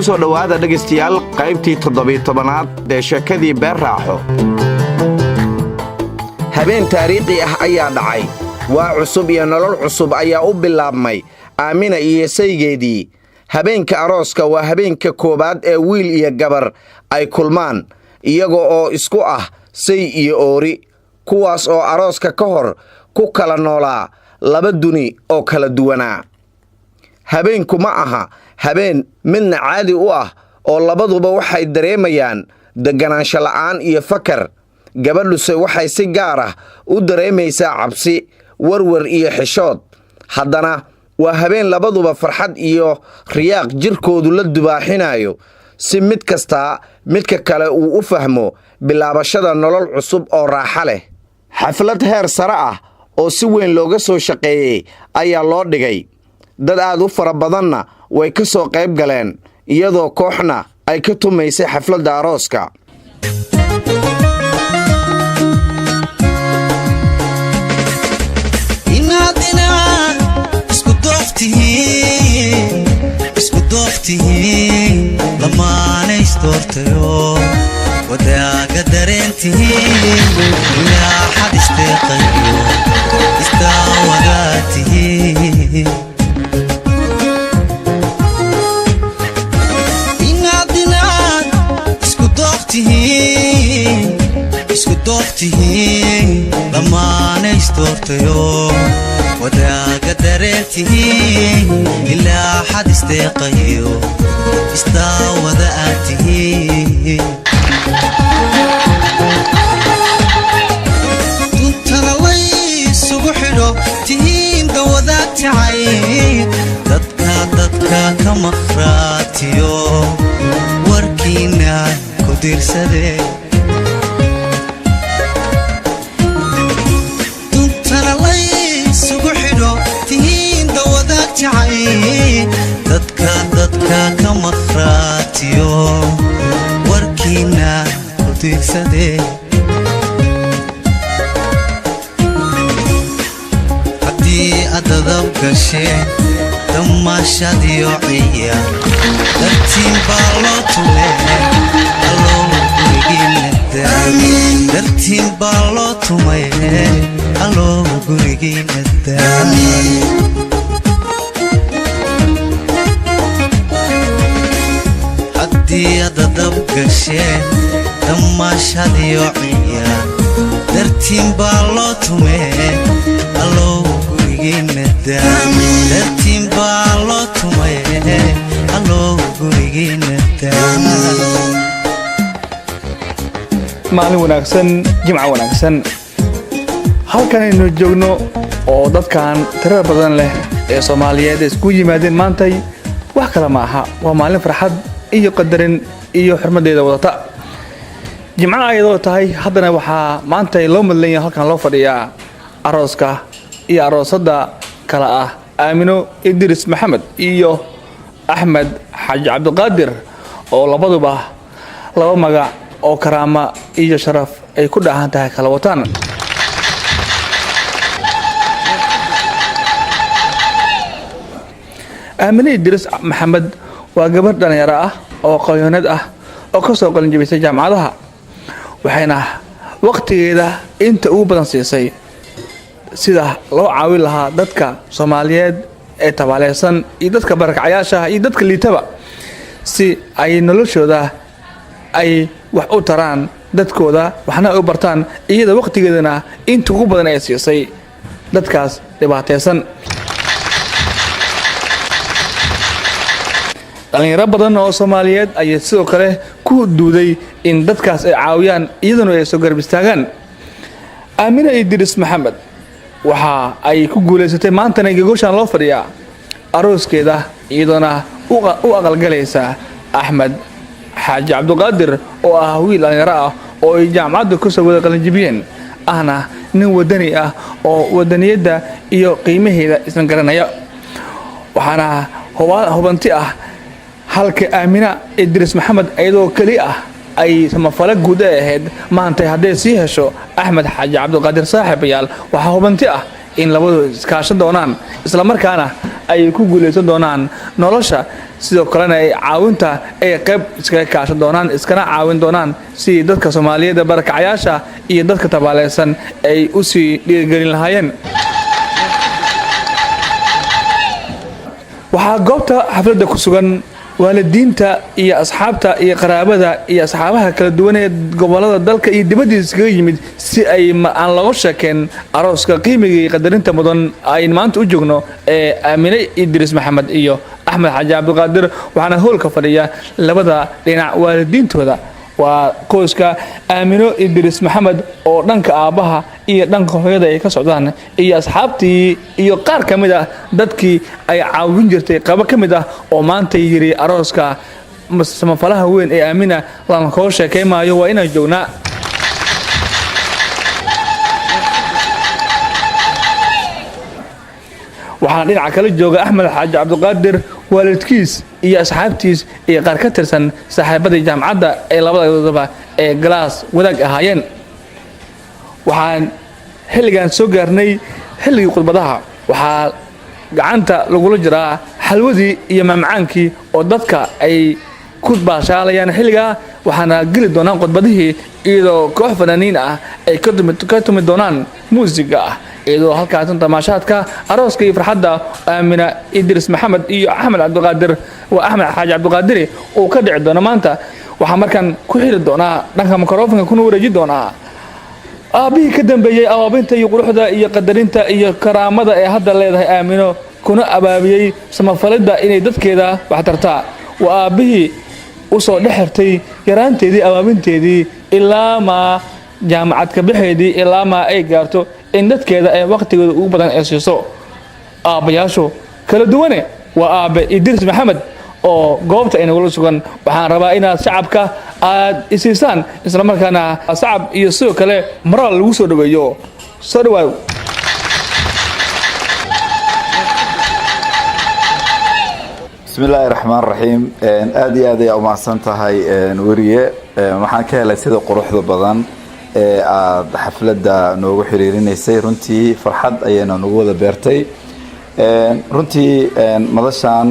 Soo dhowaada, dhegaystayaal, qaybtii 17aad ee sheekadii Beer Raaxo. Habeen taariikhi ah ayaa dhacay. Waa cusub iyo nolol cusub ayaa u bilaabmay Aamina iyo saygeedii. Habeenka arooska waa habeenka koowaad ee wiil iyo gabar ay kulmaan iyaga oo isku ah say iyo oori, kuwaas oo arooska ka hor ku kala noolaa laba duni oo kala duwanaa. Habeenku ma aha habeen midna caadi u ah oo labaduba waxay dareemayaan deganaansho la'aan iyo fakar. Gabadhuse waxay si gaar ah u dareemaysaa cabsi, warwar iyo xishood. Haddana waa habeen labaduba farxad iyo riyaaq jirkoodu la dubaaxinayo, si mid kastaa midka kale uu u fahmo bilaabashada nolol cusub oo raaxa leh. Xaflad heer sare ah oo si weyn looga soo shaqeeyey ayaa loo dhigay. Dad aad u fara badanna way ka soo qayb galeen, iyadoo kooxna ay ka tumaysay xafladda arooska. Inaad inaad isku dooftihiin, lamaanaysdoortayo, wadaaga dareentihiin, ilaaxad isteeqayo, istaawadaa tihiin. Inaad inaad isku dooftihiin, lamaanaysdoortayo, wadaaga dareentihiin, ilaa xad isteeqayo, istaawada aad tihiin. Duntana laysugu xidho tihiin, dawadaag jacay dadka, dadka ka maqhraatiyo, warkiina ku diirsadee. Duntana laysugu xidho tihiin, dawadaag jacay dadka, dadka ka maqhraatiyo, warkiina ku diirsadee. Haddii adadab gasheen damaashadiyo ciyaar, dartiin baa loo tumee, allow gurigiina daa. Dartiin baa loo tumay, allow gurigiina daa. Haddii adadab gasheen damaashadiyo ciyaar, dartiin baa loo tumee, allow gurigiina daa. Dartiin baa loo tumay, allow gurigiina daa. Maalin wanaagsan, Jimco wanaagsan. Halkanaynu joogno oo dadkan tirada badan leh ee Soomaaliyeed ay isku yimaadeen maantay wax kale ma aha, waa maalin farxad iyo qadarin iyo xurmadeeda wadata. Jimco ayadoo tahay, haddana waxaa maanta loo madlan yahay, halkan loo fadhiyaa arooska iyo aroosadda kala ah Aamino Idris Maxamed iyo Axmed Xaaji Cabdiqaadir, oo labaduba laba magac oo karaama iyo sharaf ay ku dhahan tahay kala wataan. Aamine Idriis Maxamed waa gabar dhalinyaro ah oo aqoonyahanad ah oo kasoo qalinjabisay jaamacadaha, waxayna waqtigeeda inta ugu badan siisay sida loo caawin lahaa dadka Soomaaliyeed ee tabaaleysan iyo dadka barakacyaasha iyo dadka liitaba, si ay noloshooda ay wax u taraan dadkooda, waxna ay u bartaan, iyada waqtigeedana inta ugu badan ay siisay dadkaas dhibaateysan. Dhalinyaro badan oo Soomaaliyeed ayay sidoo kale ku duuday in dadkaas ay caawiyaan, iyaduna ay soo garab istaagaan. Aamina Idriis Maxamed waxa ay ku guulaysatay, maantana gogoshaan loo fadhiyaa arooskeeda, iyadoona u aqalgalaysa Axmed Xaaji Cabdiqaadir, oo ah wiil dhalinyaro ah oo ay jaamacadda kusoo wada qalinjibiyeen, ahna nin wadani ah oo wadaniyadda iyo qiimaheeda isna garanaya. Waxaana hubanti ah halka Aamina Idriis Maxamed iyadoo keli ah ay samafale guud ay ahayd, maantay hadday sii hesho Axmed Xaaji Cabdiqaadir, saaxiibayaal, waxaa hubanti ah In labadu iskaashan doonaan, islamarkaana ay ku guulaysan doonaan nolosha, sidoo kalena ay caawinta ay qayb iskaga kaashan doonaan, iskana caawin doonaan sidii dadka Soomaaliyeed ee barakacayaasha iyo dadka tabaaleysan ay u sii dhiirigelin lahaayeen. Waxaa goobta xafladda ku sugan waalidiinta iyo asxaabta iyo qaraabada iyo asxaabaha kala duwan ee gobolada dalka iyo dibaddiisa iskaga yimid, si ay aan looga sheekeen arooska qiimiga iyo qadarinta mudan ayn maanta u joogno ee Aamine Idriis Maxamed iyo Axmed Xaaji Cabdiqaadir. Waxaana hoolka fadhiya labada dhinac waalidiintooda, waa qoyska Aamino Idriis Maxamed oo dhanka aabbaha iyo dhanka hooyada ay ka socdaan, iyo asxaabtii iyo qaar ka mid ah dadkii ay caawin jirtay qabo ka mid ah oo maanta yiri: "Arooska samafalaha weyn ee Aamina lama koo sheekay maayo, waa inaan joognaa." Waxaana dhinaca kala jooga Axmed Xaaji Cabdiqaadir, waalidkiis iyo asxaabtiis iyo qaar ka tirsan saaxiibadii jaamacadda ee labadoodaba ee class wadaag ahaayeen. Waxaan xilligan soo gaarnay xilligii khudbadaha. Waxaa gacanta lagula jiraa xalwadii iyo mamacaankii oo dadka ay ku baashaalayaan xilligaa. Waxaana geli doonaan khudbadihii, iyadoo koox fanaaniin ah ay ka tumi doonaan muusiga ah, iyadoo halkaasan tamaashaadka arooska iyo farxadda Aamina Idris Maxamed iyo Axmed Cabdiqaadir, waa Axmed Xaaji Cabdiqaadiri, uu ka dhici doono maanta. Waxaa markaan ku xiri doonaa dhanka mikrofonka kuna wareeji doonaa aabbihii ka dambeeyey abaabinta iyo quruxda iyo qadarinta iyo karaamada ee hadda leedahay Aamino, kuna abaabiyey samafalidda inay dadkeeda waxtartaa. Waa aabbihii usoo dhex xirtay yaraanteedii, abaabinteedii, ilaa maa jaamacad ka baxeedii, ilaa maa ay gaarto in dadkeeda ay waqtigeeda ugu badan ay siiso. Aabbayaashu kala duwane, waa aabe Idriis Maxamed oo goobta inagula sugan. Waxaan rabaa inaad shacabka aad isiisaan, islamarkaana sacab iyo sidoo kale moraal lagu soo dhaweeyo. Soo dhawaaw. Bismi illaahi raxmaan raxiim. Aada iyo aad ayaa umahadsan tahay, weriye. Waxaan ka helay sida quruxda badan ee aada xafladda noogu xiriirinaysay. Runtii farxad ayayna nagu wada beertay. Runtii madashan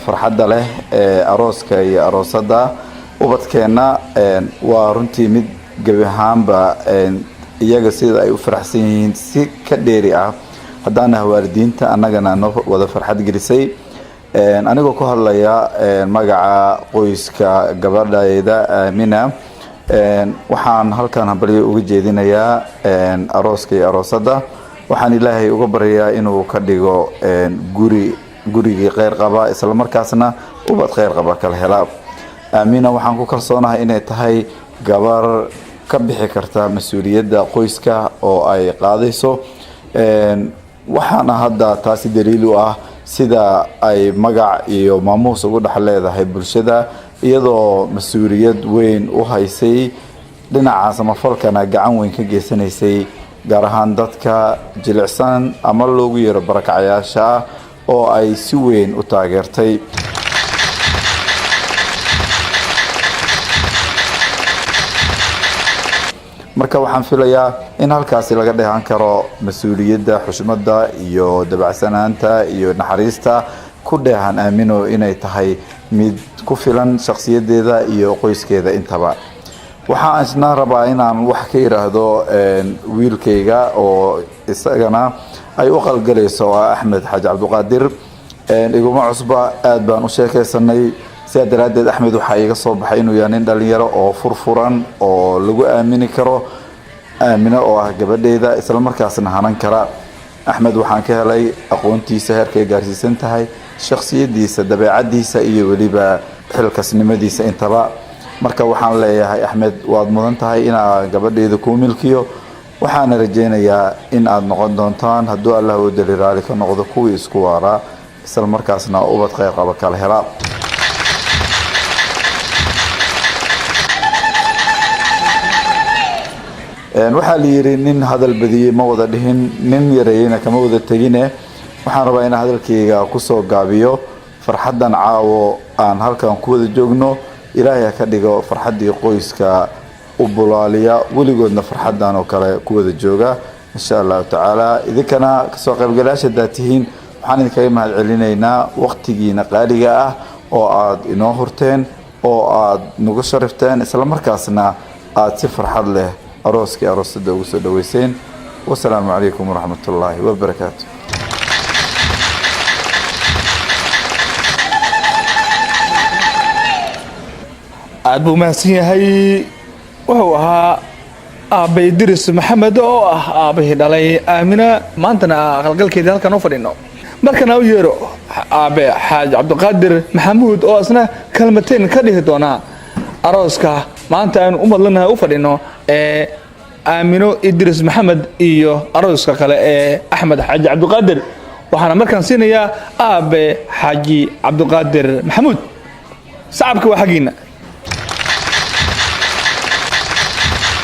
farxadda leh ee arooska iyo aroosadda ubadkeenna waa runtii mid gebi ahaanba iyaga sida ay u faraxsan yihiin si ka dheeri ah haddaana waalidiinta annagana noo wada farxad gelisay. Anigoo ku hadlaya magaca qoyska gabadhayda Aamina, waxaan halkan hambalyo uga jeedinayaa arooska iyo aroosadda. Waxaan Ilaahay uga baryayaa inuu ka dhigo guri gurigii kheyr qaba, islamarkaasna ubad kheyr qaba kala hela. Aamina waxaan ku kalsoonahay inay tahay gabar ka bixi karta mas-uuliyadda qoyska oo ay qaadayso. Waxaana hadda taasi daliil u ah sida ay magac iyo maamuus ugu dhex leedahay bulshada, iyadoo mas-uuliyad weyn u haysay dhinaca samafalkana gacan weyn ka geysanaysay, gaar ahaan dadka jilicsan ama loogu yeero barakacayaasha ah oo ay si weyn u taageertay. Marka waxaan filayaa in halkaasi laga dheehan karo mas-uuliyadda, xushmadda iyo dabacsanaanta iyo naxariista ku dheehan Aamino inay tahay mid ku filan shakhsiyadeeda iyo qoyskeeda intaba. Waxaan isna rabaa inaan wax ka yiraahdo wiilkayga oo isagana ay u qalgalayso, oo ah Axmed Xaaji Cabdiqaadir. Iguma cusba, aad baan u sheekaysanay. Sidaa daraaddeed Axmed waxaa iiga soo baxay inuu yahay nin dhalinyaro oo furfuran oo lagu aamini karo Aamino oo ah gabadheyda, islamarkaasna hanan kara. Axmed waxaan ka helay aqoontiisa heerkay gaarsiisan tahay, shakhsiyadiisa, dabeecadiisa iyo weliba xilkasnimadiisa intaba. Marka waxaan leeyahay, Axmed, waad mudan tahay inaa gabadheyda kuu milkiyo. Waxaana rajaynayaa in aad noqon doontaan, hadduu Allah u dali raali ka noqdo, kuwii isku waaraa, isla markaasna ubad kheyr qaba kala hela. Waxaa la yidhi nin hadal badiyey ma wada dhihin, nin yareeyeyna kama wada tegine. Waxaan rabaa inaan hadalkayga kusoo gaabiyo: farxaddan caawo aan halkan ku wada joogno, Ilaahay ha ka dhigo farxaddii qoyska u bulaaliya, weligoodna farxaddan oo kale ku wada jooga. Insha Allahu tacaala, idinkana kasoo qaybgalayaasha hadaad tihiin, waxaan idinkaga mahad celinaynaa waqtigiina qaaliga ah oo aad inoo hurteen oo aad nagu sharifteen, isla markaasna aad si farxad leh arooskii aroosada ugu soo dhaweyseen. Wasalaamu calaykum waraxmat ullaahi wabarakaatu. Aad buu mahadsan yahay. Wuxuu ahaa aabbe Idris Maxamed oo ah aabbihii dhalay Aamina, maantana aqalgalkeedii halkan u fadhino. Markana u yeero aabe Xaaji Cabdiqaadir Maxamuud oo isna kalmateen ka dhihi doona arooska maanta aynu u madlanahay, u fadhino, ee Aamino Idris Maxamed iyo arooska kale ee Axmed Xaaji Cabdiqaadir. Waxaana markaan siinayaa aabe Xaaji Cabdiqaadir Maxamuud. Sacabka waa xaggiina.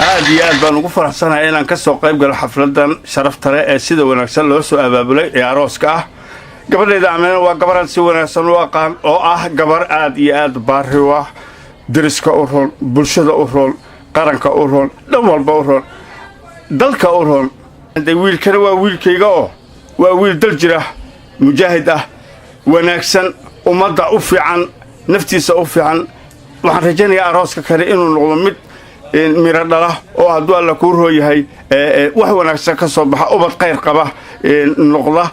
Aad iyo aad baan ugu faraxsanahay inaan ka soo qayb galo xafladan sharafta leh ee sida wanaagsan loo soo abaabulay ee arooska ah. Gabadhayda Amina waa gabaraan si wanaagsan u aqaan, oo ah gabar aad iyo aad baari u ah, deriska u roon, bulshada u roon, qaranka u roon, dhan walba u roon, dalka u roon. De wiilkana waa wiilkayga oo waa wiil dal jira, mujaahid ah, wanaagsan, ummadda u fiican, naftiisa u fiican. Waxaan rajaynayaa arooska kale inuu noqdo mid miro dhala oo hadduu Alla kuu rooyahay wax wanaagsan ka soo baxa, ubad khayr qaba noqda,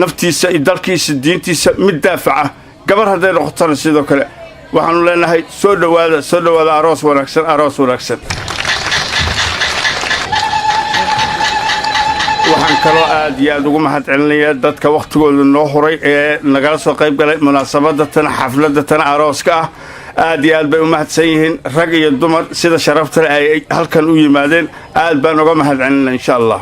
naftiisa iyo dalkiisa, diintiisa mid daafaca. Gabar hadday noqotona sidoo kale. Waxaanu leenahay soo dhowaada, soo dhowaada, aroos wanaagsan, aroos wanaagsan. Waxaan kaloo aad iyo aad ugu mahad celinayaa dadka wakhtigooda noo huray ee nagala soo qayb galay munaasabadda tan, xafladda tan arooska ah. Aad iyo aad bay u mahadsan yihiin, rag iyo dumar, sida sharafta leh ay halkan u yimaadeen. Aad baan uga mahad celinaa, insha Allah.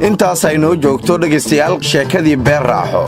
Intaas aynoo joogto, dhegaystayaal, sheekadii Beer Raaxo.